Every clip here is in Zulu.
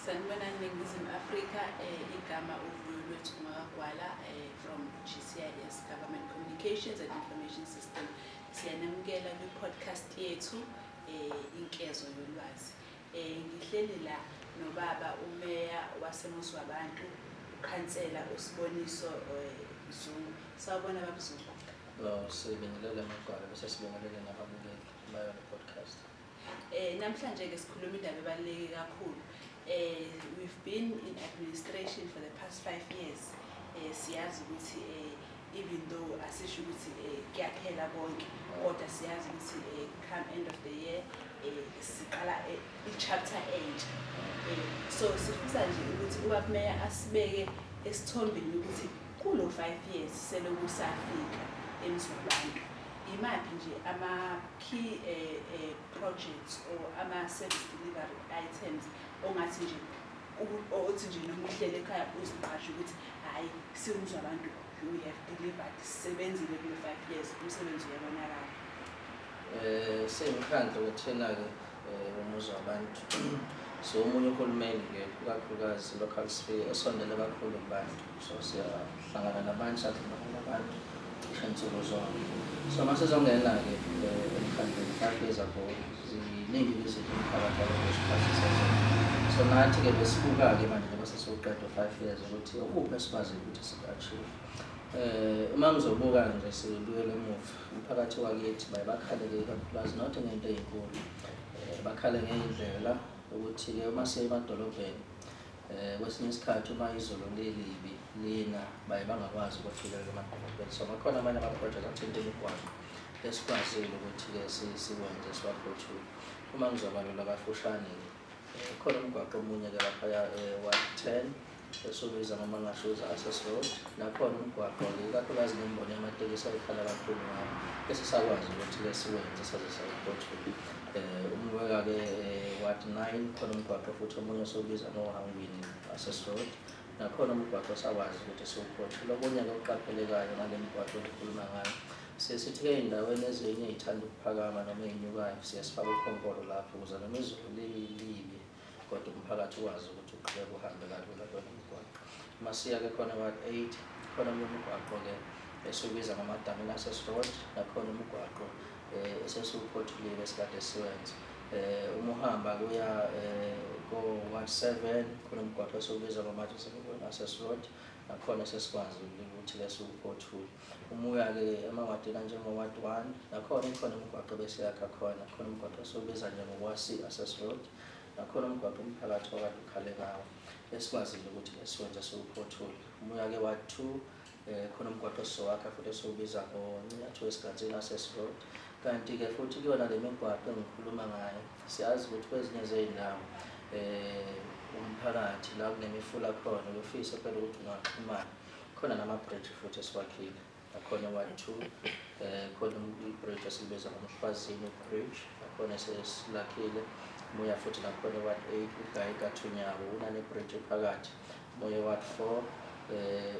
Sanibonani Ningizimu Afrika, igama uVuyolwethu Ngwakagwala from GCIS, Government Communications and Information System. Siyanamukela kwi-podcast yethu Inkezo Yolwazi. Ngihleli la nobaba umeya waseMuziwabantu, ukhansela uSiboniso Zungu. Sawubona, baba Zungu. No, sibingelele ngogwala, bese sibingelele nababukeli bayo le podcast. Namhlanje ke sikhuluma indaba ebaluleke kakhulu. We've been in administration for the past 5 years. Siyazi ukuthi even though asisho ukuthi kuyaphela konke, kodwa siyazi ukuthi come end of the year siqala i-chapter entsha. So sifisa nje ukuthi ubaba meya asibeke esithombeni ukuthi kulo 5 years seloku safika eMziwabantu, imaphi nje ama-key projects or ama-service delivery items ongathi nje othi nje noma uhlele ekhaya uziqashe ukuthi hhayi, siwuMziwabantu, we have delivered, sisebenzile kulo 5 years, umsebenzi uyabonakala? Singumkhandlu wethina ke uMuzi Wabantu. So omunye uhulumeni ke, ikakhulukazi local sphere esondele kakhulu kubantu. So siyahlangana nabantu, siyahlangana nabantu cishe nsuku zonke. So masizongena ke emkhandlweni 5 years ago, ziningi izinto umphakathi wabesikhathi zona. So nathi ke besibuka ke manje njengoba sesiwuqeda 5 years ukuthi ukuphi esikwaziyo ukuthi siku-achieve. Uma ngizobuka nje sibuyele emuva, umphakathi wakithi baye bakhale-ke ikakhulukazi not ngento ey'nkulu, bakhale ngey'ndlela ukuthi-ke uma siya emadolobheni, kwesinye isikhathi uma izulu lilibi lina, baye bangakwazi ukufikelela emadolobheni. So bakhona amanye ama-project athinta imigwaqo esikwazile ukuthi-ke siwenze, siwaphothule. Uma ngizobalula kafushane-ke, khona umgwaqo omunye-ke laphaya e-Ward 10 esiwubiza ngoMangashuza Access Road. Nakhona umgwaqo-ke, ikakhulukazi nemboni yamatekisi ayikhala kakhulu ngawo, esisakwazi ukuthi-ke siwenze saze sawuphothula. Umubeka-ke Ward 9, khona umgwaqo futhi omunye esiwubiza ngoHangwini Access Road, nakhona umgwaqo sakwazi ukuthi siwuphothule. Okunye-ke okuqaphelekayo ngale migwaqo engikhuluma ngayo, siye sithi-ke ey'ndaweni ezinye ey'thanda ukuphakama noma ey'nyukayo, siye sifake ukhonkolo lapho ukuze noma izulu lilibi kodwa umphakathi ukwazi ukuthi uqhubeke uhambe kalula kuyona migwaqo. Uma siya-ke khona Ward 8, khona omunye umgwaqo-ke esiwubiza ngamaDamini Access Road, nakhona umgwaqo esesiwuphothulile esikade siwenza. Uma uhamba kuya ko-Ward 7, khona umgwaqo esiwubiza ngoMajesebona Access Road, nakhona sesikwazi ukuthi-ke siwuphothule. Uma uya-ke emawadini anjengo-Ward 1, nakhona ikhona imigwaqo ebesiyakha khona, khona umgwaqo esiwubiza nje ngokwa-C Access Road, nakhona umgwaqo umphakathi wakade ukhale ngawo esikwazile ukuthi-ke siwenze, siwuphothule. Uma uya-ke Ward 2, khona umgwaqo esizowakha futhi esiwubiza ngoNcinathu Esiganzini Access Road. Kanti-ke futhi kuyona le migwaqo engikhuluma ngayo, siyazi ukuthi kwezinye zey'ndawo umphakathi la kunemifula khona uyofisa phela ukuthi ungaxhumana, khona nama-bridge futhi esiwakhile nakhona Ward 2. Khona i-bridge esilibiza ngoMhlwazini Bridge, nakhona sesilakhile. Muya futhi nakhona Ward 8, uGayi Kathunyawo unane-bridge phakathi. Moya Ward 4,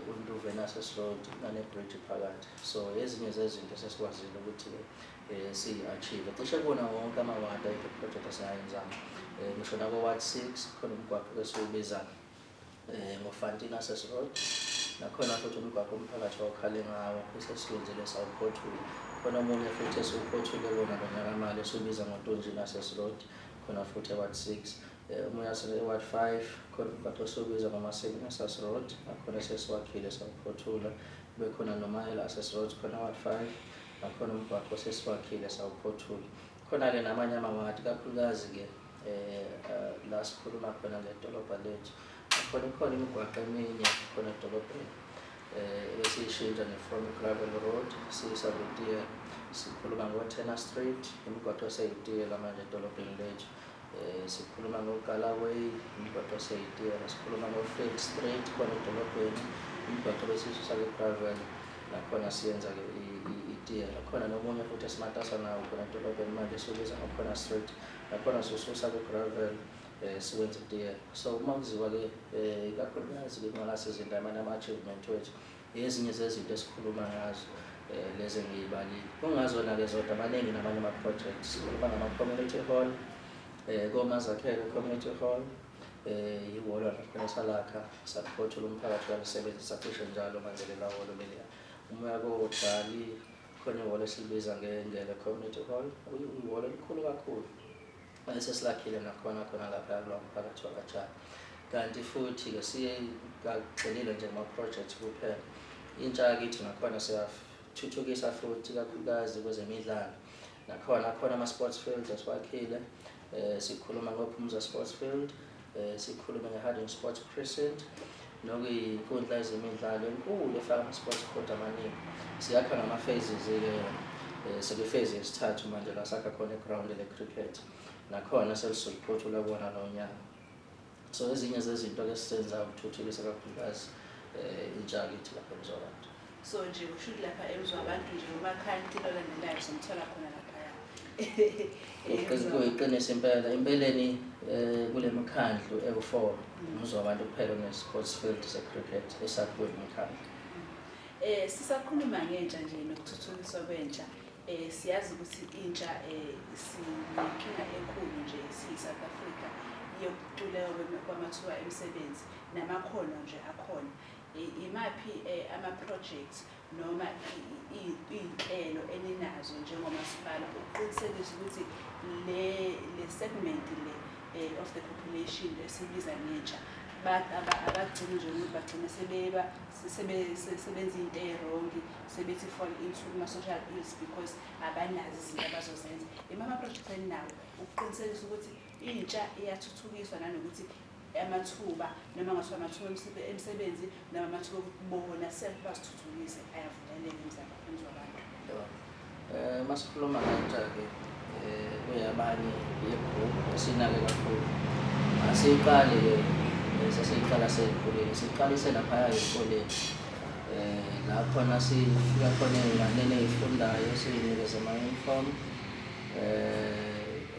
uNtuveni Access Road unane-bridge phakathi. So ezinye zezinto esesikwazile ukuthi siyi-achieve cishe kuwona wonke amawadi, ayikho i-project esingayenzanga. Ngisho nako Ward 6, khona umgwaqo esiwubiza ngoFantini Access Road, nakhona futhi umgwaqo umphakathi wawukhale ngawo esesiwenzile, sawuphothula. Khona omunye futhi esiwuphothule wona ngonyaka mali esiwubiza ngoNtunjini Access Road, khona futhi eWard 6. Omunye ase-Ward 5, khona umgwaqo esiwubiza ngoMasini Access Road, nakhona sesiwakhile, sawuphothula. Kube khona noMayela Access Road khona Ward 5, nakhona umgwaqo sesiwakhile, sawuphothula. Khona-ke namanye amawadi, kakhulukazi-ke la sikhuluma khona ngedolobha lethu, khona ikhona imigwaqo eminye khona edolobheni ebesiyishintsha nje from gravel road siyisa kwitiyela. Sikhuluma ngo-Turner Street, imigwaqo eseyitiyela manje edolobheni lethu. Sikhuluma ngo-Galloway, imigwaqo eseyitiyela. Sikhuluma ngo-Field Street khona edolobheni, imigwaqo besiyisusa kwi-gravel, nakhona siyenza-ke itiyela. Khona nomunye futhi esimatasa nawo khona edolobheni manje esiwubiza ngo-Corner Street, nakhona siwususa kwi-gravel siwenze itiyela. So uma kuziwa-ke ikakhulukazi kwingqalasizinda, amanye ama-achievement wethu, ezinye zezinto esikhuluma ngazo lezi engiyibalile. Kungazona-ke zodwa, maningi namanye ama-projects. Sikhuluma ngama-community hall koMazakhele community hall. Ihholo lakhona salakha, saphothula, umphakathi walisebenzisa cishe njalo manje lela hholo leliya. Uma kodali khona ihholo esilibiza ngeNdele Community Hall, ihholo elikhulu kakhulu esesilakhile nakhona khona lapha kulowo mphakathi wakajali. Kanti futhi-ke siye kagxilile nje ngama-project kuphela. Intsha yakithi nakhona siyathuthukisa futhi, kakhulukazi kwezemidlalo. Nakhona khona ama-sports fields esiwakhile. Sikhuluma ngoPhumza Sports Field, sikhulume nge-Harding Sports Precinct, nokuyinkundla yezemidlalo enkulu efaka ama-sports court amaningi. Siyakha ngama-phases-ke, sekwi-phase yesithathu manje la sakha khona i-ground le-cricket, nakhona selisizophothula kuwona lo nyaka. So ezinye zezinto-ke esizenzayo ukuthuthukisa kakhulukazi intsha yakithi lapha eMzwabantu. So nje kusho ukuthi lapha eMzwabantu nje umakhanti olandelayo somthola khona laphaya. Kuyiqiniso impela. Empeleni kule mikhandlu ewu-4, uMzwabantu kuphela une-sports field se-cricket esakhiwe imikhandlu. Sisakhuluma ngentsha nje nokuthuthukiswa kwentsha. Siyazi ukuthi intsha sinenkinga enkulu nje siyi-South Africa yokuntuleka kwamathuba emisebenzi namakhono nje akhona. Imaphi ama-projects noma iy'nhlelo eninazo njengomasipala ukuqinisekisa ukuthi le segment le of the population esibiza ngentsha abagcini nje ukuthi bagcine sebenza into e-wrong, sebethi fall into kuma-social ills because abanazo izinto abazozenza? Ima ama-projects eninawo ukuqinisekisa ukuthi intsha iyathuthukiswa nanokuthi amathuba, noma ngathiwa amathuba emisebenzi noma amathuba okuthi bona self bazithuthukise, ayavuleleka eMzwabantu? Masikhuluma ngentsha-ke, kuyabanye ye-group esinake kakhulu. Asiyiqali-ke, sesiyiqala seyikhulile, siqalise laphaya esikoleni. La khona sifika khona ey'nganeni ey'fundayo, siy'nikeze ama-uniform.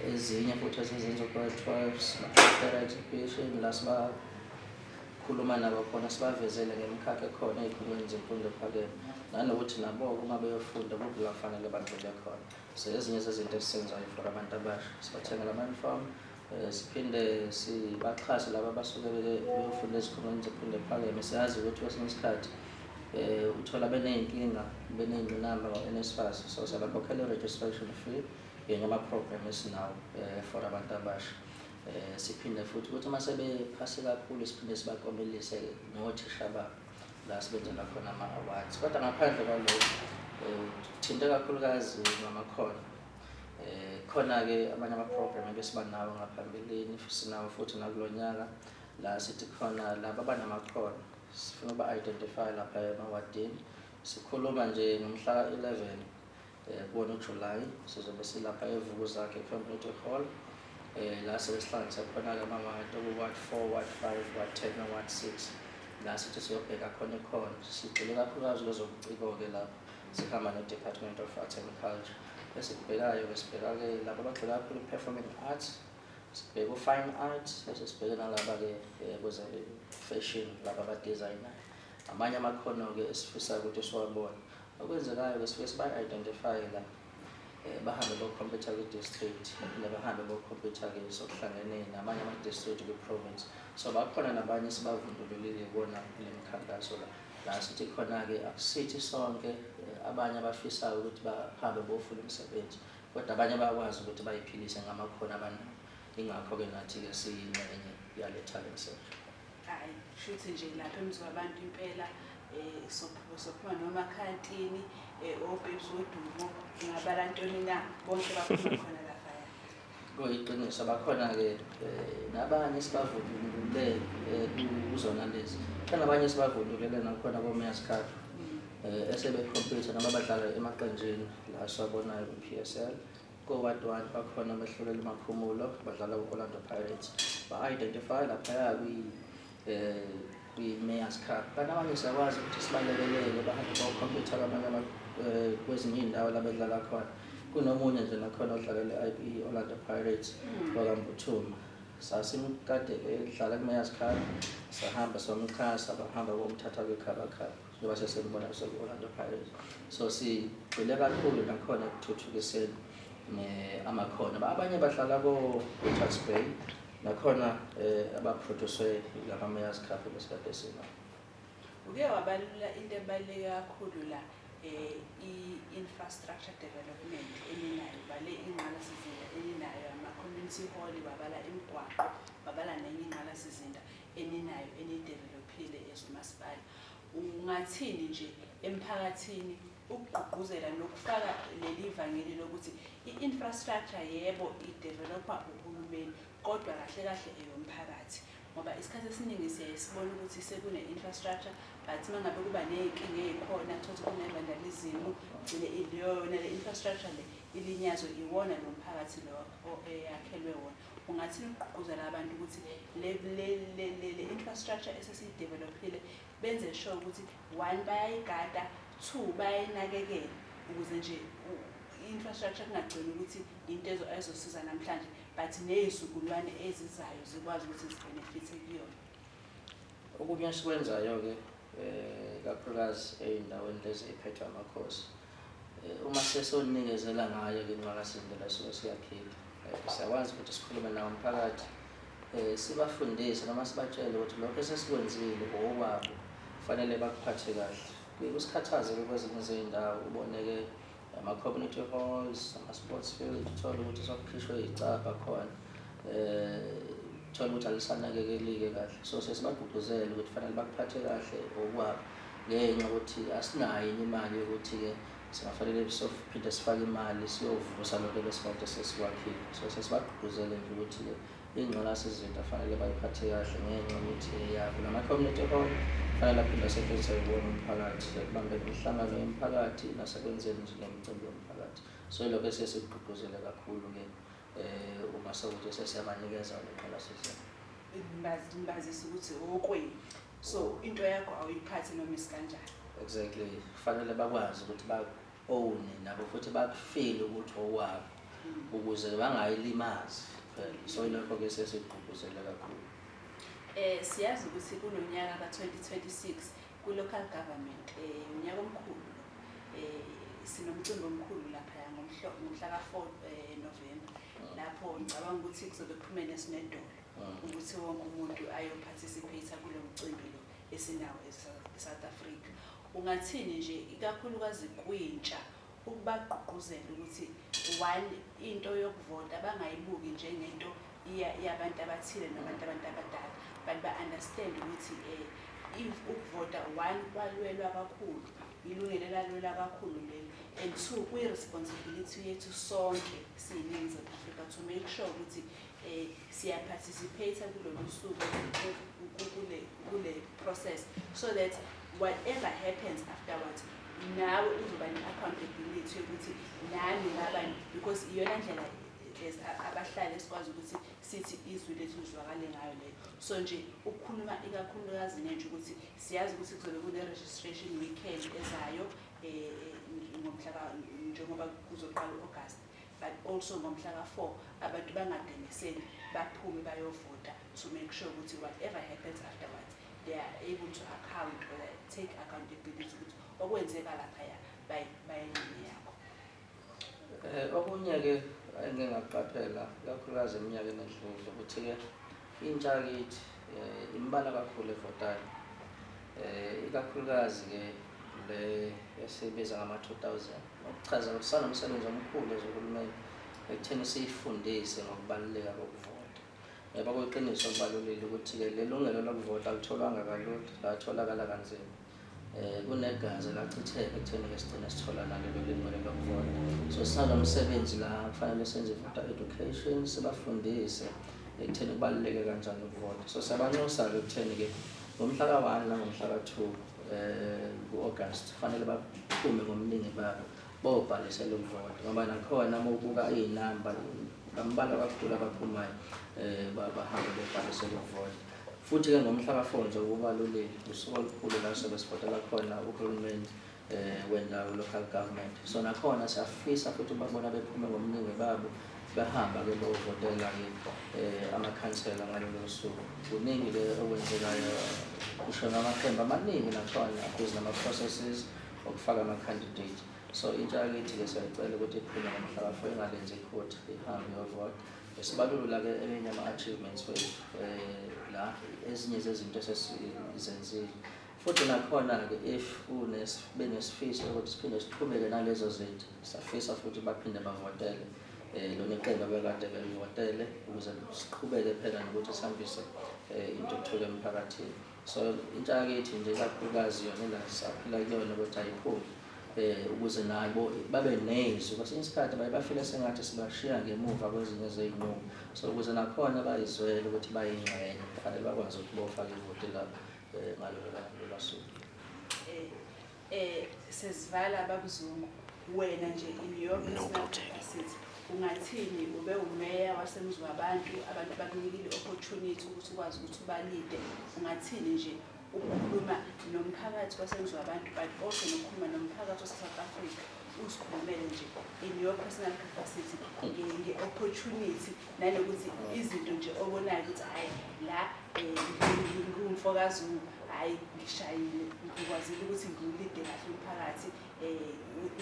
Ezinye futhi esezenza u-grade 12, sibaqoqela exhibition la sibakhuluma nabo khona, sibavezele ngemikhakha ekhona ey'khungweni zemfundo ephakeme, nanokuthi nabo-ke uma beyofunda kuphi la kufanele bagxile khona. So ezinye zezinto esizenzayo for abantu abasha, sibathengela ama-uniform, siphinde sibaxhase laba abasuke beyofunda ezikhungweni zemfundo ephakeme. Siyazi ukuthi kwesinye isikhathi uthola beney'nkinga, beney'ngqinamba ngo-NSFAS, so siyabakhokhela i-registration fee yenye ama-program esinawo for abantu abasha. Siphinde futhi ukuthi uma sebephase kakhulu siphinde sibakomelise nothisha babo la sibenzela khona ama-awards. Kodwa ngaphandle kwalokho, thinte kakhulukazi ngamakhono. Khona-ke amanye ama-program ebesiba nawo ngaphambilini, sinawo futhi nakulo nyaka, la sithi khona laba abanamakhono sifuna ukuba-identify lapha emawadini. Sikhuluma nje ngomhla ka-11 kuwona uJuly sizobe silapha eVukuzakhe Community Hall, la sibe sihlanganise khona-ke amawadi oku-ward 4, ward 5, ward 10 no-ward 6, la sithi siyobheka khona ikhono. Sigxile kakhulukazi kwezobuciko-ke lapho, sihamba ne-Department of Arts and Culture. Esikubhekayo-ke, sibheka-ke laba abagxile kakhulu ku-performing arts, sibheke u-fine arts, bese sibheke nalaba-ke kweze-fashion, laba abadizayinayo. Amanye amakhono-ke esifisayo ukuthi siwabone. Okwenzekayo-ke, sifike siba-identify la, bahambe bokhompyutha kwi-district, baphinde bahambe bokhompyutha-ke sokuhlangene namanye ama-district kwi-province. So bakhona nabanye esibavundululile kuwona kule mikhankaso la, la sithi khona-ke akusithi sonke, abanye abafisayo ukuthi bahambe bofuna imisebenzi, kodwa abanye bayakwazi ukuthi bayiphilise ngamakhono abanawo. Ingakho-ke nathi-ke siyingxenye yale talent search. Hayi, shuthi nje lapha eMzwabantu impela sophuma nomakhantini, oBabes Wodumo, ungabala ntoni na, bonke baphuma khona laphaya. Kuyiqiniso, bakhona-ke nabanye esibavundulule kuzona lezi, khona abanye esibavundulele nakhona ko-Mayor's Cup, esebekhompyutha noma abadlala emaqenjini la siwabonayo kwi-PSL. Ko-ward 1 bakhona abehlulela uMakhumulo, badlala ku-Orlando Pirates, ba-identify laphaya kwi-Mayor's Cup. Kanti abanye siyakwazi ukuthi sibalekelele bahambe bokhompyutha kwamanye kwezinye iy'ndawo la bedlala khona. Kunomunye nje nakhona odlalela i-Orlando Pirates wakaMbuthuma, sasimkade edlala ku-Mayor's Cup, sahamba somxhasa, bahamba bomthatha kwi-Kaba Cup njengoba sesimbona seku-Orlando Pirates. So sigxile kakhulu nakhona ekuthuthukiseni amakhono. Abanye badlala ko-Richards Bay. Nakhona abaproduce lama Mayors Cup besikade sinawo. Uke wabalula into ebaluleke kakhulu la, i-infrastructure development eninayo, bale ingqalasizinda eninayo, ama-community hall, wabala imigwaqo, wabala nenye ingqalasizinda eninayo eniyidevelophile as umasipala. Ungathini nje emphakathini ukugqugquzela nokufaka leli vangeli lokuthi i-infrastructure, yebo, idevelopha uhulumeni, kodwa kahle kahle eyomphakathi? Ngoba isikhathi esiningi siyaye sibone ukuthi sekune-infrastructure, but uma ngabe kuba ney'nkinga ey'khona, thothi kune-vandalism, gcine yona le infrastructure le ilinyazwe iwona lo mphakathi lo eyakhelwe wona. Ungathini ukugqugquzela abantu ukuthi le infrastructure esesiyidevelophile benze sure ukuthi, one, bayayigada, two, bayayinakekela, ukuze nje i-infrastructure kungagcini ukuthi into ezosiza namhlanje, but ney'zukulwane ezizayo zikwazi ukuthi zibenefithe kuyona? Okunye esikwenzayo-ke, kakhulukazi ey'ndaweni lezi ey'phethwe amakhosi, uma sesonikezela ngayo-ke ingqalasizinda esuke siyakhile, siyakwazi ukuthi sikhulume nawo umphakathi, sibafundise noma sibatshele ukuthi lokho esesikwenzile okwabo, kufanele bakuphathe kahle. Kuye kusikhathaze-ke kwezinye izey'ndawo, ubone-ke ama-community halls, ama-sports field, uthole ukuthi sokukhishwe iy'cabha khona, uthole ukuthi alisanakekelike kahle. So sesibagqugquzele ukuthi kufanele bakuphathe kahle, okwabo, ngenxa yokuthi asinayo enye imali yokuthi-ke singafanele sophinde sifake imali siyovusa lokho ebesikade sesikwakhile. So sesibagqugquzele nje ukuthi-ke ingqalasizinda fanele bayiphathe kahle ngenxa yokuthi eyabo. Nama-community hall fanele aphinde asetshenziswe yiwona umphakathi ekubambeni imihlangano yomphakathi nasekwenzeni nje nemicimbi yomphakathi. So yilokho esiye sikugqugquzele kakhulu-ke, uma sekuthi sesiyabanikeza le ngqalasizinda. Ngibazisa ukuthi okwenu, so into yakho awuyiphathi noma isikanjani. Exactly, kufanele bakwazi ukuthi ba-own nabo futhi bakufile ukuthi owabo, ukuze bangayilimazi phela. So yilokho-ke sesigqugquzele kakhulu. Siyazi ukuthi kulonyaka ka-2026 ku-local government, unyaka omkhulu lo, sinomcimbi omkhulu laphaya ngomhla ka-4 November, lapho ngicabanga ukuthi kuzobe kuphume nesinedolo ukuthi wonke umuntu ayoparticipate kulo mcimbi lo esinawo eSouth Africa. Ungathini nje ikakhulukazi kwintsha ukubagqugquzela ukuthi, one, into yokuvota bangayibuki njengento yabantu abathile nabantu abantu abadala, but ba-understand ukuthi if ukuvota, one, kwalwelwa kakhulu, ilungelo elalwelwa kakhulu leli, and two, kuyi-responsibility yethu sonke siyiNingizimu Afrika to make sure ukuthi siya-participate kulolu suku, kule process, so that whatever happens afterwards, nawe uzoba ne-accountability yokuthi nami ngabani, because iyona ndlela as abahlali esikwazi ukuthi sithi izwi lethu lizwakale ngayo leyo. So nje ukukhuluma ikakhulukazi nentsha ukuthi siyazi ukuthi kuzobe kune-registration weekend ezayo, ngomhla njengoba kuzoqala u-August, but also ngomhla ka-4 abantu bangadeneseli, baphume bayovota to make sure ukuthi whatever happens afterwards, they are able to account or take accountability ukuthi okwenzeka laphaya bayingxenye yakho. Okunye-ke engike ngakuqaphela ikakhulukazi eminyakeni edlule ukuthi-ke intsha kithi imbalwa kakhulu evotayo, ikakhulukazi-ke le esiyibiza ngama-2000, okuchaza ukuthi sanomsebenzi omkhulu ezohulumeni ekutheni siyifundise ngokubaluleka kokuvota. Ngoba kuyiqiniso, kubalulile ukuthi-ke le lungelo lokuvota alitholwanga kalula, latholakala kanzima. Kunegazi elachitheka ekutheni-ke sigcine sithola nalelo lungelo lokuvota. So sisanomsebenzi la, kufanele senze i-voter education, sibafundise ekutheni kubaluleke kanjani ukuvota. So siyabanxusa-ke ekutheni-ke ngomhla ka-1 nangomhla ka-2 ku-August kufanele baphume ngobuningi babo bobhalisela ukuvota, ngoba nakhona uma ubuka iy'namba bambalwa kakhulu abaphumayo, bahambe bebhalisela ukuvota. Futhi-ke ngomhla ka-4 nje kubalulile, usuku olukhulu la sobe sivotela khona uhulumeni wendawo, local government. So nakhona siyafisa futhi ubabona bephume ngobuningi babo, behamba-ke beyovotela-ke amakhansela ngalolo suku. Kuningi-ke okwenzekayo, kusho namaqembu amaningi nakhona abhizi nama-processes okufaka ama-candidate. So intsha yakithi-ke siyayicela ukuthi iphume ngomhla ka-4, ingalenzi iphutha, ihambe iyovota. Sibalula-ke eminye ama-achievements wethu la ezinye zezinto esesizenzile. Futhi nakhona-ke if benesifiso ukuthi siphinde siqhubeke nalezo zinto, siyafisa futhi baphinde bavotele lona iqembu abekade belivotele ukuze siqhubeke phela nokuthi sihambise intuthuko emphakathini. So intsha yakithi nje ikakhulukazi yona la saphila kuyona ukuthi ayiphumi ukuze nabo babe nezwi. Kwesinye isikhathi baye bafile sengathi sibashiya ngemuva kwezinye zey'nqumo. So ukuze nakhona bayizwele ukuthi bayingxenye, kufanele bakwazi ukuthi bofaka ivoti labo ngalolo lolwa suku. Sesivala babuZungu, wena nje in your personal capacity ungathini? Ube umeya waseMziwabantu, abantu bakunikile i-opportunity ukuthi ukwazi ukuthi uba-leade. Ungathini nje ukukhuluma nomphakathi waseMziwabantu, but also nokukhuluma nomphakathi wase-South Africa, uzikhulumele nje in your personal capacity nge-opportunity nanokuthi izinto nje obonayo ukuthi hhayi la ngumfokaZungu, hhayi ngishayile, ngikwazile ukuthi ngiwu-leade kahle umphakathi,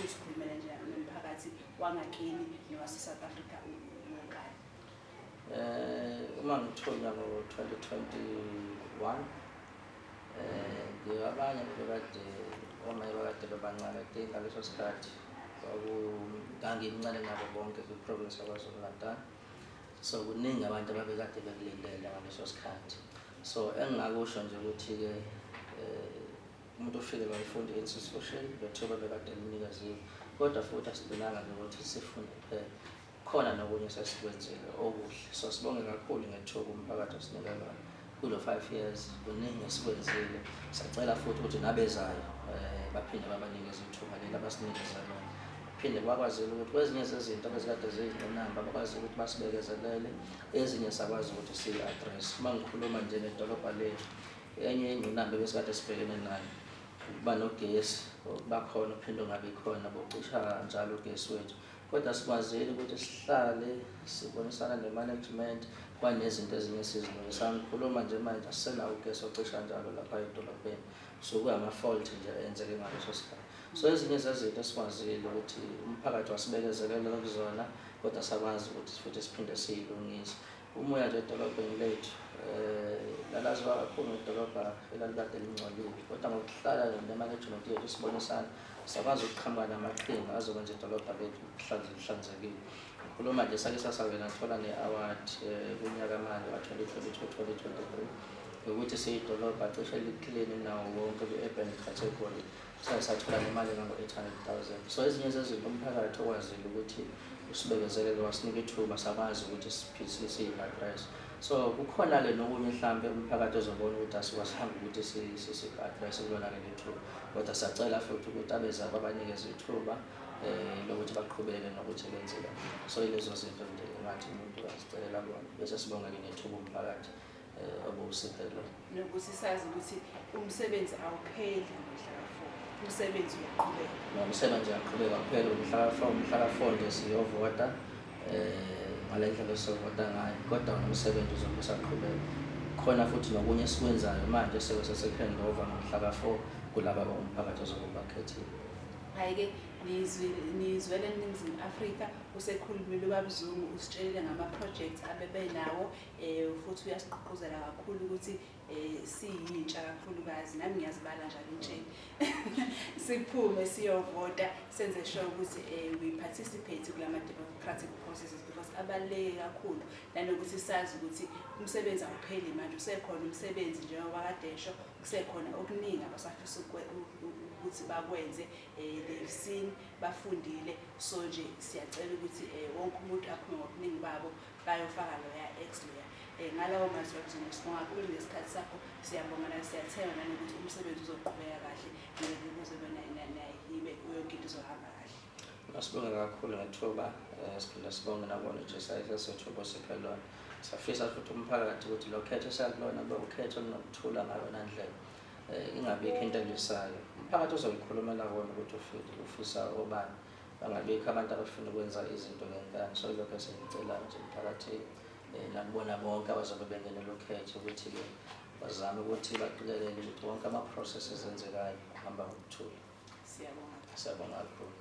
uzikhulumele nje nomphakathi wangakini nowase-South Africa wonkana. Uma ngithunywa ngo-2021 ngiyabanye bebekade omaye bakade bebancane. I think ngaleso sikhathi ngangimncane nabo bonke kwi-province yaKwaZulu Natal, so kuningi abantu ababekade bekulindele ngaleso sikhathi. So engingakusho nje ukuthi-ke umuntu ufike wayifunda i-institution lethuba bekade linikeziwe, kodwa futhi asigcinanga nje ukuthi sifunde kuphela, khona nokunye sesikwenzile okuhle. So sibonge kakhulu ngethuba umphakathi osinika lona kulo 5 years. Kuningi esikwenzile. Siyacela futhi ukuthi nabezayo baphinde babanikeze ithuba leli abasinikeza lona, phinde bakwazile ukuthi kwezinye zezinto abezikade ziyingqinamba bakwazi ukuthi basibekezelele, ezinye sakwazi ukuthi siyi-address. Uma ngikhuluma nje ngedolobha lethu, enye ingqinamba ebesikade sibhekene nayo ukuba nogesi bakhona uphinde ungabi khona, bocisha njalo ugesi wethu, kodwa sikwazile ukuthi sihlale sibonisana ne-management kwanezinto ezinye esizilungisa. Ngikhuluma nje manje asisenawo ugesi ocisha njalo lapha edolobheni, so kuyama-fault nje enzeke ngaleso sikhathi. So ezinye zezinto esikwazile ukuthi umphakathi wasibekezelela kuzona, kodwa sakwazi ukuthi futhi siphinde siyilungise. Umoya nje edolobheni lethu lalaziwa kakhulu ngedolobha elalikade lingcolile, kodwa ngokuhlala ne-management yethu sibonisana sakwazi ukuqhamuka namaqhinga azokwenza idolobha lethu lihlanzekile. Ngikhuluma nje sake sasake nathola ne-award kunyaka manje wa-2022 2023 ngokuthi siyidolobha cishe li-clean nawo wonke kwi-urban category, saye sathola nemali engango-800,000. So ezinye zezinto umphakathi okwazile ukuthi usibekezelele, wasinika ithuba, sakwazi ukuthi siyi-address. So kukhona-ke nokunye mhlampe umphakathi ozobona ukuthi asikwazanga ukuthi siku-address kulona-ke lethuba, kodwa siyacela futhi ukuthi abezabo abanikeze ithuba lokuthi baqhubeke nokuthi benze kahle. So yilezo zinto nje engathi umuntu azicelela kona, bese sibonga-ke nethuba umphakathi obuwusiphe lona. Nokuthi sazi ukuthi umsebenzi awupheli ngomhla ka-4, umsebenzi uyaqhubeka. Nomsebenzi uyaqhubeka kuphela umhla ka-4. Umhla ka-4 nje siyovota ngale ndlela esizovota ngayo, kodwa nomsebenzi uzobe usaqhubeka. Khona futhi nokunye esikwenzayo manje sebe sesiku-handover ngomhla ka-4 kulaba umphakathi ozobe bakhethile. Hhayi-ke nizwele eNingizimu Afrika, usekhulumile uBab'Zungu, usitshelile ngama-projects abebenawo, futhi uyasigqugquzela kakhulu ukuthi siyintsha kakhulukazi, nami ngiyazibala njalo entsheni, siphume siyovota, senze sure ukuthi we participate kulama democratic processes because abaluleke kakhulu, nanokuthi sazi ukuthi umsebenzi awupheli manje, usekhona umsebenzi njengoba kade esho, kusekhona okuningi abasafisa ukuthi bakwenze. They've seen, bafundile, so nje siyacela ukuthi wonke umuntu aphume ngobuningi babo bayofaka loya X loya. Ngalawo mazwi abuZungu, sibonga kakhulu ngesikhathi sakho, siyabonga na siyathemba nanokuthi umsebenzi uzoqhubeka kahle kuze nayibe yonke into izohamba kahle. Asibonge kakhulu ngethuba, siphinde sibonge nabona nje sethuba osiphe lona. Siyafisa futhi umphakathi ukuthi lo khetho esiyakulona kube ukhetho olunokuthula ngayona ndlela, ingabikho into elwisayo. Umphakathi uzoyikhulumela kona ukuthi ufisa obani, bangabikho abantu abafuna ukwenza izinto ngenkani. So ilokho esikucelayo nje emphakathini nakubona bonke abazobe bengenela ukhetho ukuthi-ke bazame ukuthi baqikelele ukuthi wonke ama-processes enzekayo ahamba ngokuthula. Siyabonga. Siyabonga kakhulu.